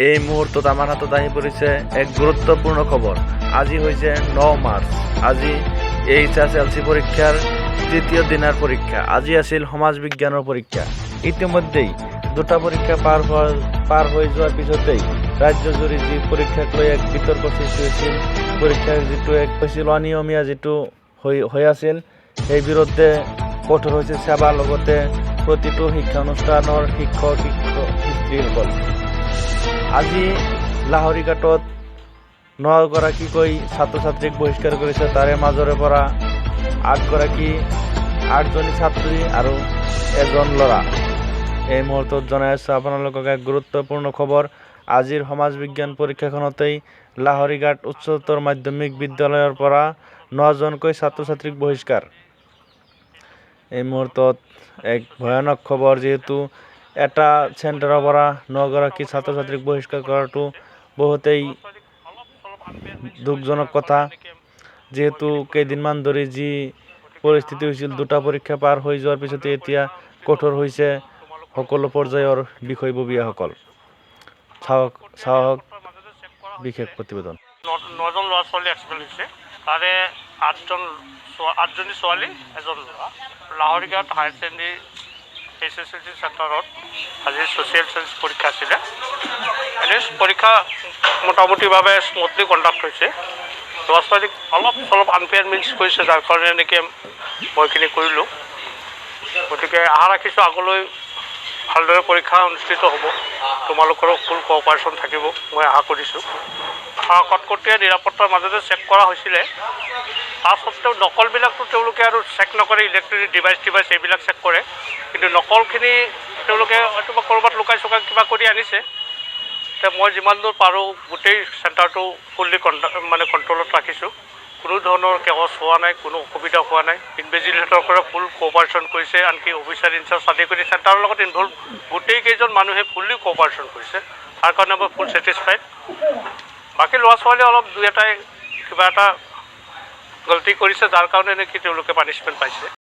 এই মুহূৰ্তত আমাৰ হাতত আহি পৰিছে এক গুৰুত্বপূৰ্ণ খবৰ। আজি হৈছে 9 মাৰ্চ। আজি এইচএছএলচি পৰীক্ষাৰ তৃতীয় দিনাৰ পৰীক্ষা। আজি আছিল সমাজ বিজ্ঞানৰ পৰীক্ষা। ইতিমধ্যেই দুটা পৰীক্ষা পাৰ হৈ যোৱাৰ পিছতেই ৰাজ্যজুৰি যি পৰীক্ষাক লৈ এক বিতৰ্ক সৃষ্টি হৈছিল, পৰীক্ষাৰ যিটো এক হৈছিল অনিয়মীয়া যিটো হৈ হৈ আছিল, সেই বিৰুদ্ধে কঠোৰ হৈছে ছেবা, লগতে প্ৰতিটো শিক্ষানুষ্ঠানৰ শিক্ষক শিক্ষয়িত্ৰীসকল। আজি লাহৰীঘাটত নগৰাকীকৈ ছাত্ৰ ছাত্ৰীক বহিষ্কাৰ কৰিছে। তাৰে মাজৰে পৰা আঠগৰাকী, আঠজনী ছাত্ৰী আৰু এজন ল'ৰা। এই মুহূৰ্তত জনাই আছোঁ আপোনালোকক এক গুৰুত্বপূৰ্ণ খবৰ। আজিৰ সমাজ বিজ্ঞান পৰীক্ষাখনতেই লাহৰীঘাট উচ্চতৰ মাধ্যমিক বিদ্যালয়ৰ পৰা নজনকৈ ছাত্ৰ ছাত্ৰীক বহিষ্কাৰ। এই মুহূৰ্তত এক ভয়ানক খবৰ, যিহেতু এটা চেণ্টাৰৰ পৰা নগৰাকী ছাত্ৰ ছাত্ৰীক বহিষ্কাৰ কৰাটো বহুতেই দুখজনক কথা, যিহেতু কেইদিনমান ধৰি যি পৰিস্থিতি হৈছিল, দুটা পৰীক্ষা পাৰ হৈ যোৱাৰ পিছতে এতিয়া কঠোৰ হৈছে সকলো পৰ্যায়ৰ বিষয়ববীয়াসকল। চাওক চাওক বিশেষ প্ৰতিবেদন। নজন ল'ৰা ছোৱালী এক্সপেল হৈছে। তাৰে আঠজন, আঠজনী ছোৱালী, এজন ল'ৰা। লাহৰীঘাট হায়াৰ ছেকেণ্ডেৰী এইচএছএলচি চেণ্টাৰত আজি ছ'চিয়েল চায়েন্স পৰীক্ষা আছিলে। এনেই পৰীক্ষা মোটামুটিভাৱে স্মুথলি কণ্ডাক্ট হৈছে। ল'ৰা ছোৱালীক অলপ চলপ আনফেয়াৰ মিনছ কৰিছে, যাৰ কাৰণে নেকি মই এইখিনি কৰিলোঁ। গতিকে আশা ৰাখিছোঁ আগলৈ ভালদৰে পৰীক্ষা অনুষ্ঠিত হ'ব। তোমালোকৰো ফুল কোঅপাৰেশ্যন থাকিব মই আশা কৰিছোঁ। কটকটীয়া নিৰাপত্তাৰ মাজতে চেক কৰা হৈছিলে। তাৰ সত্ত্বেও নকলবিলাকতো তেওঁলোকে আৰু চেক নকৰে। ইলেক্ট্ৰনিক ডিভাইচ টিভাইচ এইবিলাক চেক কৰে, কিন্তু নকলখিনি তেওঁলোকে হয়তো বা ক'ৰবাত লুকাই চুকাই কিবা কৰি আনিছে। এতিয়া মই যিমান দূৰ পাৰোঁ গোটেই চেণ্টাৰটো ফুল্লি মানে কণ্ট্ৰলত ৰাখিছোঁ। কোনো ধৰণৰ কেঅছ হোৱা নাই, কোনো অসুবিধা হোৱা নাই। ইনভিজিলেটৰ পৰা ফুল কোঅপাৰেশ্যন কৰিছে। আনকি অফিচাৰ ইনচাৰ্জ আদি কৰি চেণ্টাৰৰ লগত ইনভল্ভ গোটেইকেইজন মানুহে ফুল্লি কোঅপাৰেশ্যন কৰিছে। তাৰ কাৰণে মই ফুল ছেটিছফাইড। বাকী ল'ৰা ছোৱালী অলপ দুই এটাই কিবা এটা গলতি কৰিছে, যাৰ কাৰণে নেকি তেওঁলোকে পানিছমেণ্ট পাইছে।